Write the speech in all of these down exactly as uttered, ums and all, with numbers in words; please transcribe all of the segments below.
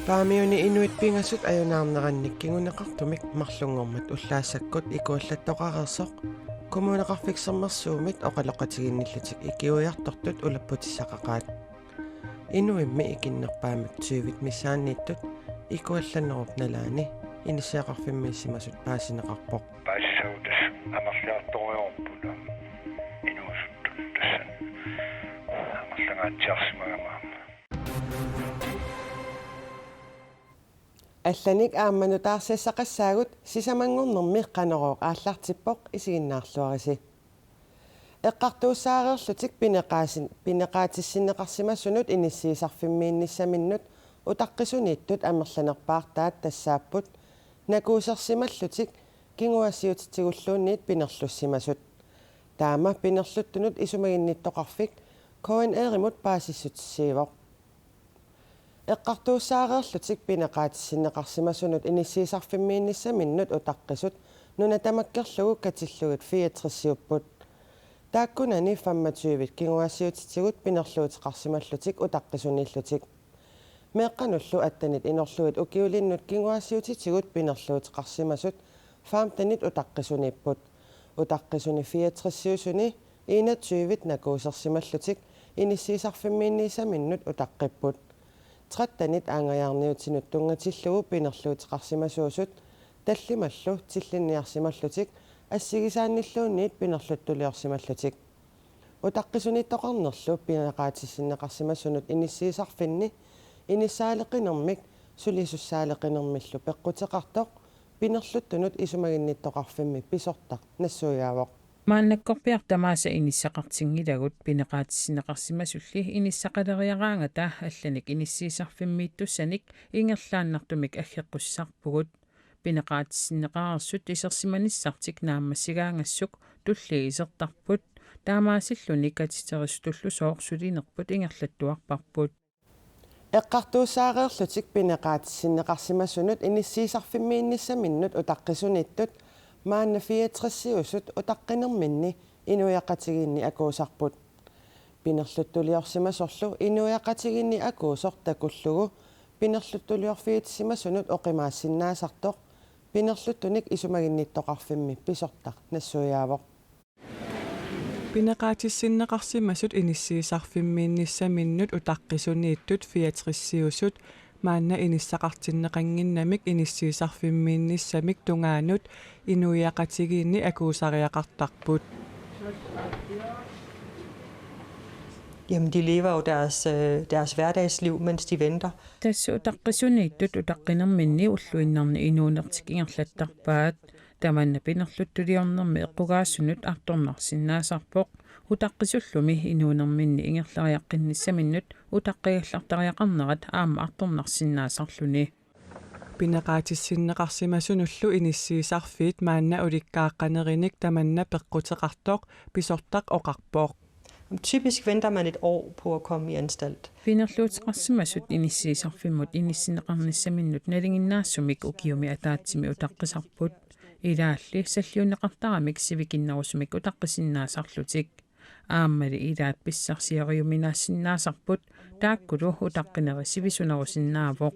Paamiuni inuit pingasut ajunaarnerannik kinguneqartumik marlunngormat ullaassakkut ikuallattoqareersoq Kommuneqarfik Sermersuumit oqaloqatigiinnillutik ikiuiartortut ulapputissaqaqaat. Inuimmi ikinnerpaamik tyvit missaanniittut ikuallannerup nalaani inissiaqarfimmiissimasut paasineqarpoq. Paasissagutas amerliartorujoorput inuusuttut tassani amerlangaatsiarsimagama aamma. Allanik aamma nutaarsiassaqassaagut, sisamanngornermi Qanorooq aallartippoq, isiginnaarluarisi. Eqqartuussaareerlutik pineqaasin-, pineqaatissinneqarsimasunut inissiisarfimmiinnissaminnut utaqqisuniittut amerlanerpaartaat tassaapput nakuusersimallutik kinguaassiuutitigulluunniit pinerlussimasut. Taama pinerluttunut isumaginnittoqarfik K N R-imut paasissutissiivoq. Eqqartuussaareerlutik pineqaatissinneqarsimasunut inissiisarfimmiinnissaminnut utaqqisut nuna tamakkerlugu katillugit fireogtresiupput. Taakkunani femogtyve kinguaassiuutitigut pinerluuteqarsimallutik utaqqisuniillutik. Meeqqanullu attenit inorlugit ukiulinnut kinguaassiuutitigut pinerluuteqarsimasut femtenit utaqqisuniipput. Utaqqisuni fireogtresiusuni enogtyvit nakuusersimallutik inissiisarfimmiinnissaminnut utaqqipput. Trettenit aanngajaarniutinut tunngatillugu pinerluuteqarsimasuusut tallimallu tillinniarsimallutik assigisaannilluunniit pinerluttuliorsimallutik. Utaqqisuniittoqarnerlu pineqaatissinneqarsimasunut inissiisarfinni inissaaleqinermik sulisussaaleqinermillu peqquteqartoq pinerluttunut isumaginnittoqarfimmi pisortaq nassuiaavoq. Maannakkorpiaq tamaasa inissaqartinngilagut, pineqaatissinneqarsimasulli inissaqaleriaraangata allanik inissiisarfimmiittussanik ingerlaannartumik aggeqqussisarpugut. Pineqaatissinneqareersut isersimanissartik naammassigaangassuk tulliit isertarput. Taamaasilluni katiterisutullusooq sulinerput ingerlattuarparput. Eqqartuussaareerlutik pineqaatissinneqarsimasunut inissiisarfimmiinnissaminnut utaqqisuniittut maanna fireogtresiusut utaqqinerminni inuiaqatigiinni akuusarput. Pinerluttuliorsimasorlu inuiaqatigiinni akuusoq takullugu pinerluttuliorfigitissimasunut oqimaassinnaasartoq pinerluttunik isumaginnittoqarfimmi pisortaq nassuiaavoq. Pineqaatissinneqarsimasut inissiisarfimmiinnissaminnut utaqqisuniittut fireogtresiusut maanna inissaqartinneqannginnamik inissiisarfimmiinnissamik tungaanut inuiaqatigiinni akuusariaqartarput. Jamen, de lever jo deres, øh, deres hverdagsliv, mens de venter. Tassa utaqqisuniittut utaqqinerminni ulluinnarni inuunertik ingerlattarpaat. Tamanna pinerluttuliornermi eqqugaasunut artornarsinnaasarpoq. Utaqqisullumi inuunerminni ingerlariaqqinnissaminnut utaqqigallartariaqarnerat aamma artornarsinnaasarluni. Pineqaatissinneqarsimasunullu inissiisarfiit maanna ulikkaaqqanerinik tamanna peqquteqartoq pisortaq oqarpoq. Typisk venter man et år på at komme i anstalt. Pinerluuteqarsimasut inissiisarfimmut inissinneqarnissaminnut nalinginnaasumik ukiumi ataatsimi utaqqisarput. Ilaalli salliunneqartaramik sivikinnerusumik utaqqisinnaasarlutik. Aammali ilaat pissarsiariuminaassinnaasarput, taakkulu utaqqineri sivisunerusinnaavoq.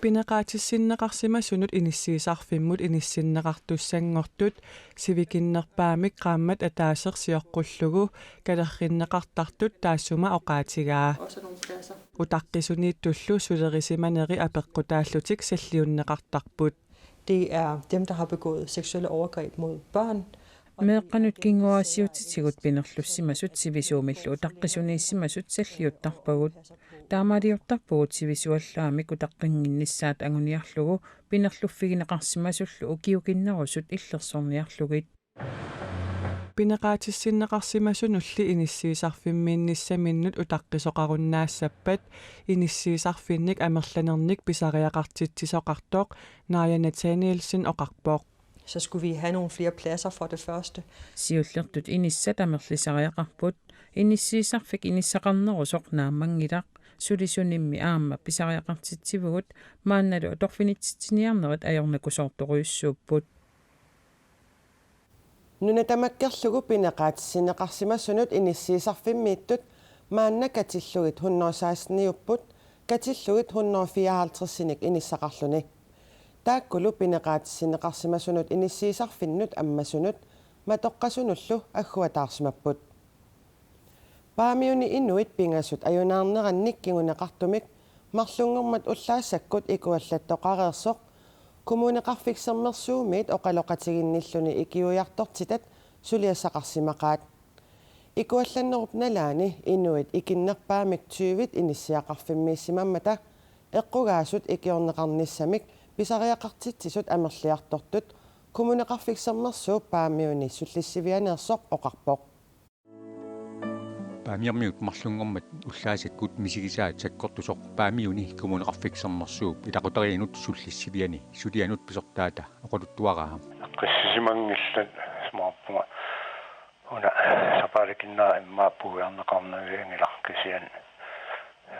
Pineqaatissinneqarsimasunut inissiisarfimmut inissinneqartussanngortut sivikinnerpaamik qaammat ataaseq sioqqullugu kalerrinneqartartut taassuma oqaatigaa. Utaqqisuniittullu sulerisimaneri apeqqutaallutik salliunneqartarput. Det er dem, der har begået seksuelle overgreb mod børn. Meeqqanut kinguaassiuutitigut pinerlussimasut sivisuumillu utaqqisuniissimasut salliuttarpagut. Taamaaliortarpugut sivisuallaamik utaqqinnginnissaat anguniarlugu pinerluffigineqarsimasullu ukiukinnerusut illersorniarlugit. Pineqaatissinneqarsimasunulli inissiisarfimmiinnissaminnut utaqqisoqarunnaassappat inissiisarfinnik amerlanernik pisariaqartitsisoqartoq Naja Nathanielsen oqarpoq. Så skulle vi have nogle flere pladser for det første. Siullertut inissat amerlisariaqarput. Inissiisarfik inissaqarnerusoq naammanngilaq. Sulisunimmi aamma pisariaqartitsivugut, maannalu atorfinitsitsiniarnerit ajornakusoortorujussuupput. Nuna tamakkerlugu pineqaatissinneqarsimasunut inissiisarfimmiittut maanna katillugit hundrede seksteniupput, katillugit hundrede fireoghalvtredsinik inissaqarluni. Taakkulu pineqaatissinneqarsimasunut inissiisarfinnut ammasunut matoqqasunullu agguataarsimapput. Paamiuni inuit pingasut ajunaarnerannik kinguneqartumik marlunngormat ullaassakkut ikuallattoqareersoq Kommuneqarfik Sermersuumiit oqaloqatiginnilluni ikiuiartortitat suliassaqarsimaqaat. Ikuallannerup nalaani inuit ikinnerpaamik tyvit inissiaqarfimmiissimammata eqqugaasut ikiorneqarnissamik pisariaqartitsisut amerliartortut Kommuneqarfik Sermersuup Paamiuni sullissivianeersoq oqarpoq. Paamiormiut marlunngormat ullaassakkut misigisaat sakkortusoq Paamiuni Kommuneqarfik Sermersuup ilaqutariinnut sullissiviani sulianut pisortaata oqaluttuaraa. Eqqissisimanngillat, isumaqarpunga una sapaatip akunnera immaqa puiarneqarnavianngilaq, kisianni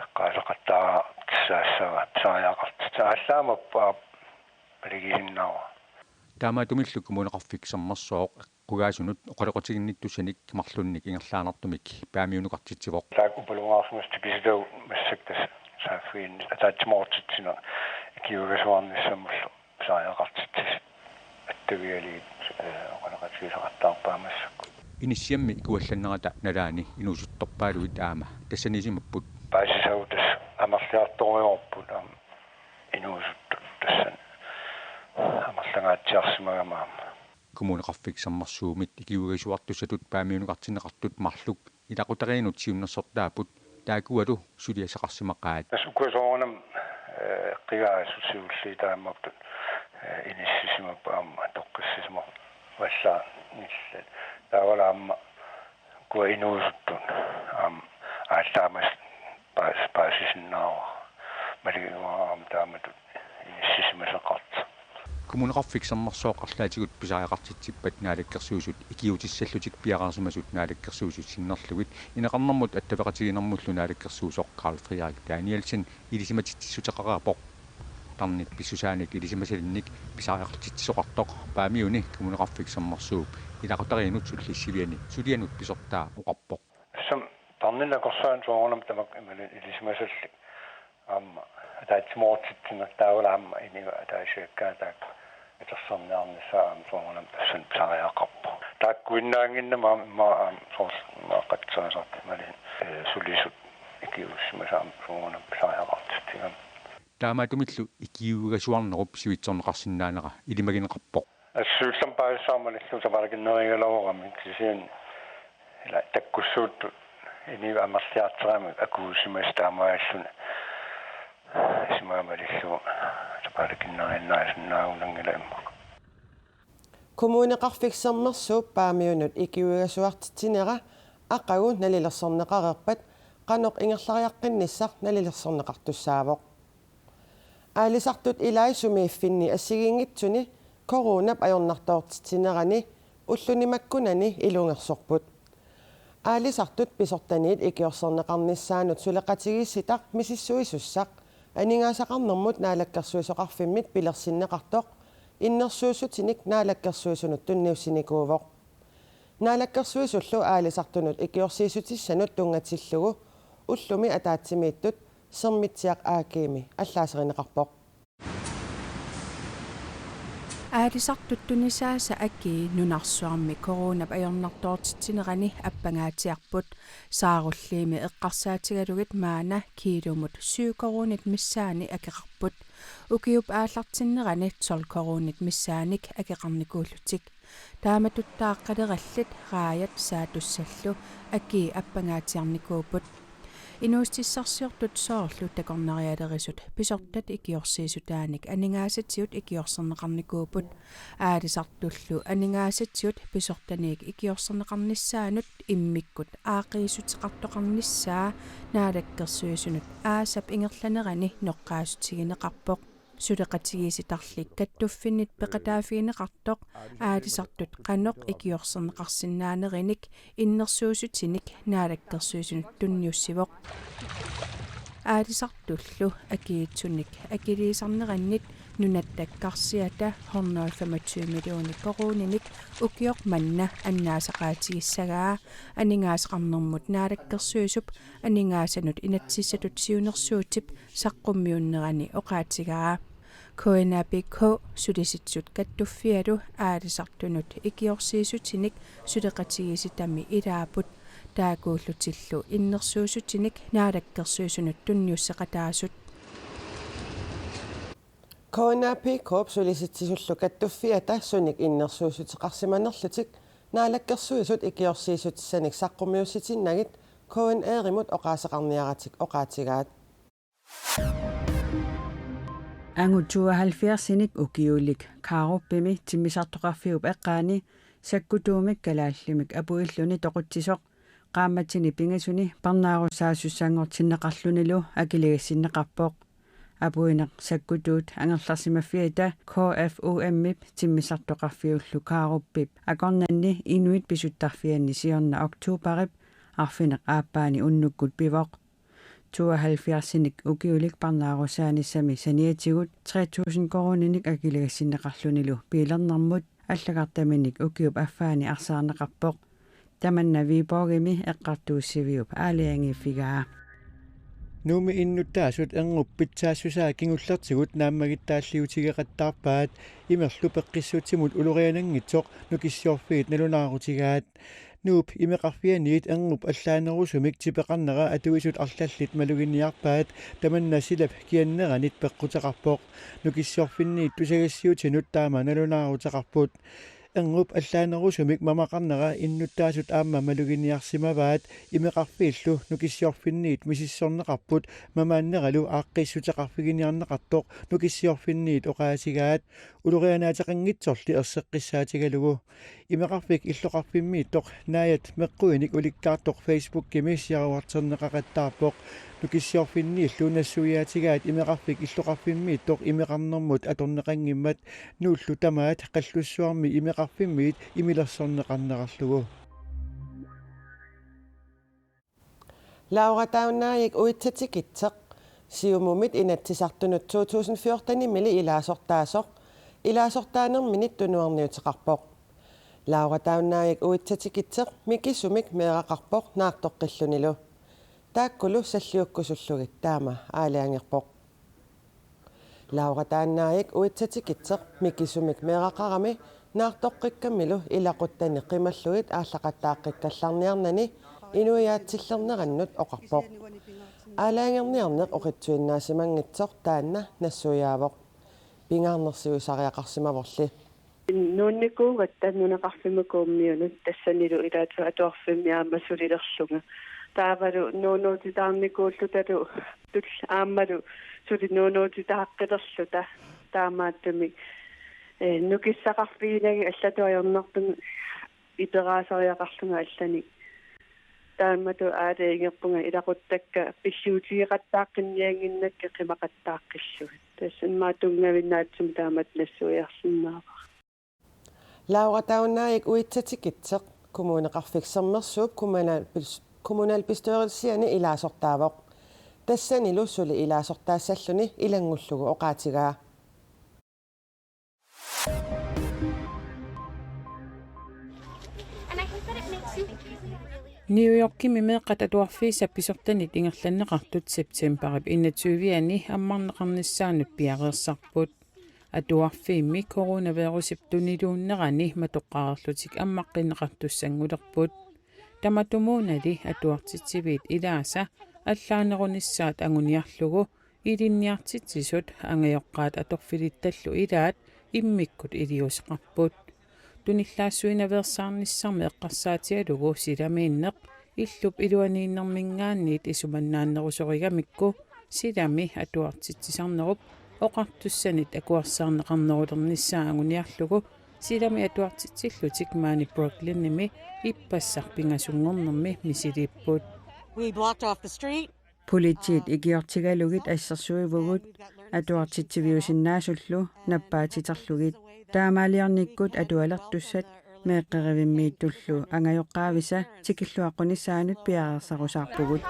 eqqaaseqattaartissaassavara pisariaqartitsisut, aallaamappa maligisinnaavara. Taamaattumillu Kommuneqarfik Sermersooq eqqugaasunut oqaloqatiginnittussanik marlunnik ingerlaannartumik Paamiunukartitsivoq. Taakku upalungaarsimasut tikisitagut massakkut tassa saaffiginni ataatsimoortitsineq ikiuigasuarnissamullu pisariaqartitsisut attavigalugit, ee, oqaloqatigisaqattaarpaa massakkut. Inissiammi ikuallannerata nalaani inuusuttorpaaluit aamma tassaniisimapput. Paasisavut tassa amerliartorujoorput aamma inuusuttut tassani amerlangaatsiarsimagami aamma. Kommuneqarfik Sermersuumit ikiuigasuartussatut Paamiunukartinneqartut marluk ilaqutariinnut siunnersortaapput, taakkualu suliassaqarsimaqaat. Tassa ukua soorunami, ee, eqqugaasut siulliit taamaattut, ee, inissisimapput aamma toqqissisimavallarnillat. Taavalu aamma ukua inuusuttut aamma aallaamasut paas-, paasisinnaavara. Maliginngilara aamma taamatut inissisimasoqartoq. Kommuneqarfik Sermersooq arlaatigut pisariaqartitsippat Naalakkersuisut ikiuutissallutik piareersimasut naalakkersuisut sinnerlugit ineqarnermut attaveqatigiinnermullu naalakkersuisoq Karl Frederik Danielsen ilisimatitsissuteqareerpoq. Tarnip pissusaanik ilisimasalinnik pisariaqartitsisoqartoq Paamiuni Kommuneqarfik Sermersuup ilaqutariinnut sullissiviani sulianut pisortaa oqarpoq. Tassami tarnip nakorsaanut soorunami tamakku imaluunniit ilisimasallit aamma ataatsimoortitsineq taavalu aamma inuit ataasiakkaat taakku atorserniarnissaat aamma soorunami tassani pisariaqarpoq. Taakkuinnaannginnami aamma immaqa aamma soorlu immaqa qatserisartut imaluunniit, ee, sulisut ikiuussimasut aamma soorunami pisariaqartitsigami. Taamaattumillu ikiuigasuarnerup sivitsorneqarsinnaanera ilimagineqarpoq. Assuullam paasissaarmalillu sapaatip akunnerigaluarami, kisianni ila takkussuuttut inuit amerliarteramik akuusimasut taamaalilluni isumaamalillu sapaatip akunneriinnaasinnaanngilaq immaqa. Kommuneqarfik Sermersuup Paamiunut ikiuigasuartitsinera aqagu nalilersorneqareerpat qanoq ingerlariaqqinnissaq nalilersorneqartussaavoq. Aalisartut ilai sumiiffinni assigiinngitsuni coronap ajornartoortitsinerani ulluni makkunani ilungersorput. Aalisartut pisortaniit ikiorserneqarnissaanut suleqatigiissitaq misissuisussaq aningaasaqarnermut naalakkersuisoqarfimmit pilersinneqartoq innersuussutinik naalakkersuisunut tunniussinikuuvoq. Naalakkersuisullu aalisartunut ikiorsiissutissanut tunngatillugu ullumi ataatsimiittut Sermitsiaq A G-mi allaaserineqarpoq. Aalisartut tunisaasa akii nunarsuarmi coronap ajornartoortitsinerani appangaatsiarput. Saarulliimi eqqarsaatigalugit maanna kiilumut syv koruunit missaanni akeqarput. Ukiup aallartinnerani tolv koruunit missaanik akeqarnikuullutik. Taamatut taaqqalerallit raajat saatussallu akii appangaatsiarnikuupput. Inuussutissarsiortut soorlu takornarialerisut pisortat ikiorsiissutaanik aningaasatigut ikiorserneqarnikuupput. Aalisartullu aningaasatigut pisortaniit ikiorserneqarnissaanut immikkut aaqqiissuteqartoqarnissaa naalakkersuisunut aasap ingerlanerani noqqaassutigineqarpoq. Suleqatigiissitaarli kattuffinnit peqataaffigineqartoq aalisartut qanoq ikiorserneqarsinnaanerinik innersuussutinik naalakkersuisunut tunniussivoq. Aalisartullu akiitsunik akiliisarnerannit Nunatta karsiata hundrede og femogtyve millioner koruuninik ukioq manna annaasaqaatigissagaa aningaasaqarnermut naalakkersuisup aningaasanut inatsisissatut siunnersuutip saqqummiunnerani oqaatigaa. K N A P K Sulisitsisut Kattuffialu aalisartunut ikiorsiissutinik suleqatigiissitami ilaapput, taakkuullutillu innersuussutinik naalakkersuisunut tunniusseqataasut. K N A P K-p Sulisitsisut Kattuffiata sunik innersuussuteqarsimanerlutik naalakkersuisut ikiorsiissutissanik saqqummiussitinnagit K N R-imut oqaaseqarniaratik oqaatigaat. Angut tooghalvfjerdsinik ukiulik Kaarupimi timmisartoqarfiup eqqaani sakkutuumik kalaallimik apuilluni toqutsisoq qaammatini pingasuni parnaarussaasussanngortinneqarlunilu akiligassinneqarpoq. Apuineq sakkutuut angerlarsimaffiata K F U M-ip timmisartoqarfiullu Kaarupip akornanni inuit pisuttarfianni siorna oktobarip arfineq-aappaani unnukkut pivoq. Tooghalvfjerdsinik ukiulik parnaarussaanissamik saniatigut tre tusind koruuninik akiligassinneqarlunilu biilernermut allagartaminik ukiup affaani arsaarneqarpoq. Tamanna Viborgimi eqqartuussiviup aalajangiiffigaa. Nuummi innuttaasut erngup pitsaassusaa kingullertigut naammagittaalliutigeqattaarpaat imerlu peqqissutsimut uloriananngitsoq Nukissiorfiit nalunaarutigaat. Nuup imeqarfianiit erngup allaanerusumik tipeqarnera atuisut arlallit maluginiarpaat, tamanna silap kianneranit peqquteqarpoq. Nukissiorfinniit tusagassiutinut taama nalunaaruteqarput. Erngup allaanerusumik mamaqarnera innuttaasut aamma maluginiarsimavaat, imeqarfiillu Nukissiorfinniit misissorneqarput mamaanneralu aaqqiissuteqarfiginiarneqartoq Nukissiorfinniit oqaasigaat, ulorianaateqanngitsorli erseqqissaatigalugu. Imeqarfik illoqarfimmiittoq Naajat meqquinik ulikkaartoq Facebookimi siaruarterneqaqattaarpoq. Nukissiorfinniillu nassuiaatigaat imeqarfik illoqarfimmiittoq imeqarnermut atorneqanngimmat, nuullu tamaat qallussuarmi imeqarfimmiit imilersorneqarnerarlugu. Laura Taunnaajik uitsatikitseq Siumumit Inatsisartunut to tusind fjortenimili ilaasortaasoq ilaasortaanerminit tunuarniuteqarpoq. Laura Taunnaajik uitsatikitseq mikisumik meeraqarpoq naartoqqillunilu. Taakkulu salliukkusullugit taama aalajangerpoq. Laura Taannaajik uitsatikitseq mikisumik meeraqarami naartoqqikkamilu ilaquttani qimallugit aallaqattaaqqikkallarniarnani inuiaatsillernerannut oqarpoq. Aalajangerniarneq oqitsuinnaasimanngitsoq taanna nassuiaavoq. Pingaarnersiuisariaqarsimavorli. Nuunnikuugatta nunaqarfimmi Kuummiunut tassanilu ilaatigut atuarfimmi aamma sulilerlunga. Taavalu nuunuutitaarnikuullutalu tul aammalu suli nuunuutitaaqqilerluta taamaattumik. Eh, nukissaqarfiginagit allatut ajornartumik iperaasariaqarlunga allanik. Taamatut aalajangerpunga ilaquttakka pilluutigeqattaaqqinniannginnakka qimaqattaaqqillugit. Tassa immaqa tunngavinnaatsumik taamatut nassuiarsinnaavara. Laura Taunnaajik uitsatikitseq Kommuneqarfik Sermersuup kommunalbes-, kommunalbestyrelsiani ilaasortaavoq. Tassanilu suli ilaasortaassalluni ilanngullugu oqaatigaa. New Yorkimi meeqqat atuarfiisa pisortanit ingerlanneqartut septembarip enogtyve-ani ammarneqarnissaannut piareersarput. Atuarfiimmi coronavirusip tuniluunnerani matoqqareerlutik ammaqqinneqartussanngulerput. Tamatumuunali atuartitsiviit ilaasa allaanerunissaat anguniarlugu ilinniartitsisut angajoqqaat atorfilittallu ilaat immikkut iliuuseqarput. Tunillaassuinaveersaarnissamut eqqarsaatigalugu silamiinneq illup iluaniinnermiingaanniit isumannaannerusorigamikku silami atuartitsisarnerup oqartussanit akuersaarneqarnerulernissaa anguniarlugu silami atuartitsillutik maani Brooklynimi ippassaq pingasunngornermi misiliipput. We blocked off the street. Politiit ikiortigalugit assersuivugut atuartitsiviusinnaasullu nappaatiterlugit. Taamaaliornikkut atualertussat meeqqerivimmiittullu angajoqqaavisa tikilluaqqunissaanut piareersarusaarpugut.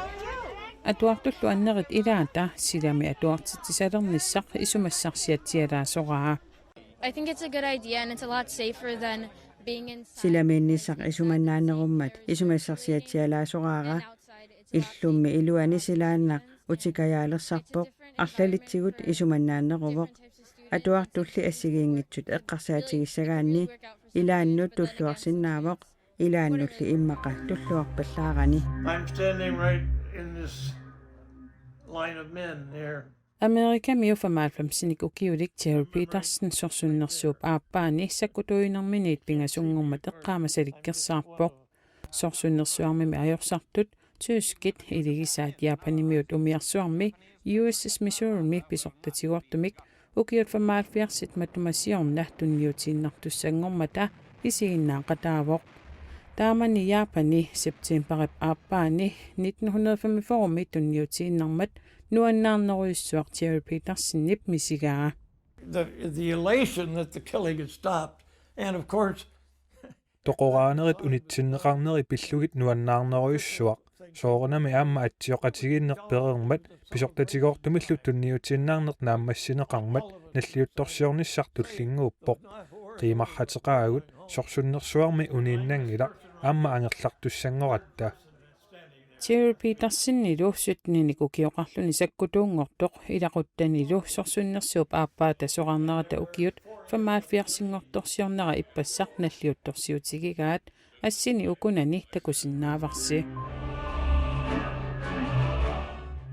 Atuartullu annerit ilaata silami atuartitsisarnissaq isumassarsiatsialaasoraa. I think it's a good idea and it's a lot safer than being inside. Silamiinnissaq isumannaanerummat isumassarsiatsialaasoraara. Illummi iluani silaannaq utikkajaalersarpoq, arlalitsigut isumannaanneruvoq. Atuartulli assigiinngitsut eqqarsaatigissagaanni ilaannut tulluarsinnaavoq, ilaannulli immaqa tulluarpallaarani. I'm standing right in this line of men here. Amerikamiu femoghalvfemsinik ukiulik Jerry Petersen sorsunnersuup aappaani sakkutuuinerminiit pingasunngormat eqqaamasalikkersaarpoq. Sorsunnersuarmimi ajorsartut tyskit iligisaat Japanimiut umiarsuarmi U S S Missourimi pisortatigoortumik ukiut femoghalvfjerdsit matuma siorna tunniutiinnartussanngormata isiginnaaqataavoq. Taamani Japani septemberip aappaani nitten hundrede femogfyrremi tunniutiinnarmat nuannaarnerujussuaq Jerry Petersenip misigaa. The, the elation that the killing had stopped, and of course, Toqoraanerit unitsinneqarneri pillugit nuannaarnerujussuaq. Soorunami aamma atsioqatigiinneq pereermat pisortatigoortumillu tunniutiinnarneq naammassineqarmat nalliuttorsiornissaq tullinnguuppoq. Qiimarrateqaagut, sorsunnersuarmi uniinnanngilaq aamma angerlartussanngoratta. Jerry Petersenilu syttenik ukioqarluni sakkutuunngortoq ilaquttanilu sorsunnersuup aappaata soraarnerata ukiut femoghalvfjerdsinngortorsiornera ippassaq nalliuttorsiutigigaat, assini ukunani takusinnaavarsi.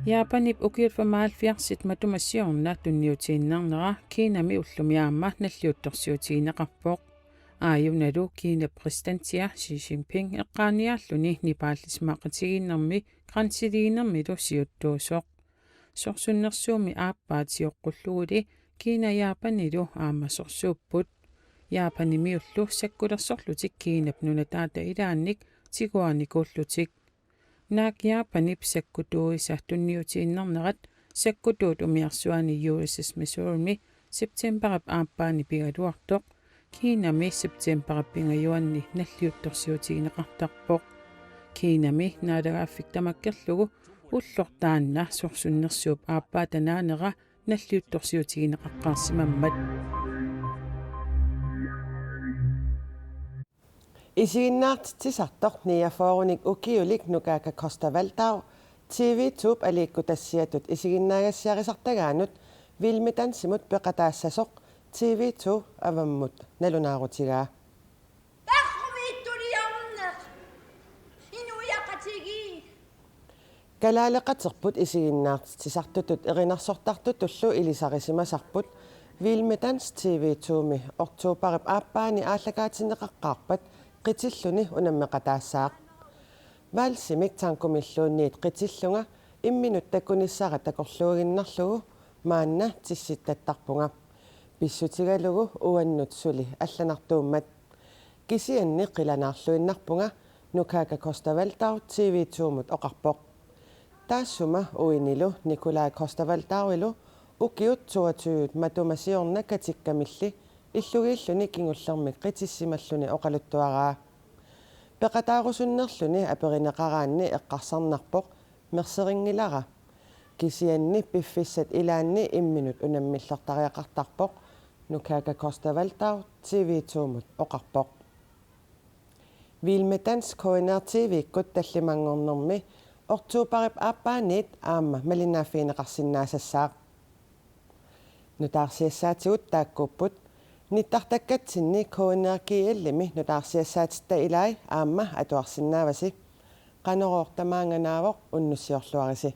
Japanip ukiut femoghalvfjerdsit matuma siorna tunniutiinnarnera Kinami ullumi aamma nalliuttorsiutigineqarpoq. Aajunalu Kinap præsidentia Xi Jinping eqqaaniaalluni nipaallisimaqatigiinnermi grænsiliinermilu siuttuusoq. Sorsunnersuummi aappaat sioqqulluguli Kina Japanilu aamma sorsuupput. Japanimiullu sakkulersorlutik Kinap nunataata ilaannik tiguanikuullutik. Naak Japanip sakkutuuisa tunniutiinnarnerat sakkutuut umiarsuani U S S Missourimi septemberip aappaani pigaluartoq, Kinami septemberip pingajuanni nalliuttorsiutigineqartarpoq. Kinami naalagaaffik tamakkerlugu ulloq taanna sorsunnersuup aappaata naanera nalliuttorsiutigineqaqqaarsimammat. Isiginnaartitsisartoq niogfyrrenik ukiulik Nukaaka Costa Waldau T V to-p aliikkutassiatut isiginnaagassiarisartagaanut Vild med Dansimut peqataassasoq T V to avammut nalunaarutigaa. Kalaaleqaterput isiginnaartitsisartutut erinarsortartutullu ilisarisimasarput Vild med Dans T V to-mi oktoberip aappaani aallakaatinneqaqqaarpat qitilluni unammeqataassaaq. Valsimik tangomilluunniit qitillunga imminut takunissara takorluuinnarlugu maanna tissittattarpunga. Pissutigalugu uannut suli allanartuummat. Kisianni qilanaarluinnarpunga, Nukaaka Costa Waldau T V to-mut oqarpoq. Taassuma uinilu Nikolaj Costa Waldauilu ukiut toogtyve matuma siorna katikkamilli illugiilluni kingullermik qitissimalluni oqaluttuaraa. Peqataarusunnerluni aperineqaraanni eqqarsarnarpoq merserinngilara. Kisianni piffissat ilaanni imminut unammillertariaqartarpoq, Nukaaka Costa Waldau T V to-mut oqarpoq. Vild med Dans K N R T V-kkut tallimanngornermi oktoberip aappaaniit aamma malinnaaffigineqarsinnaasassaaq. Nutaarsiassaatigut taakkuupput. Nittartakkatsinni K N R G L-imi nutaarsiassaatitta ilai aamma atuarsinnaavasi. Qanorooq tamaanga naavoq, unnussiorluarisi.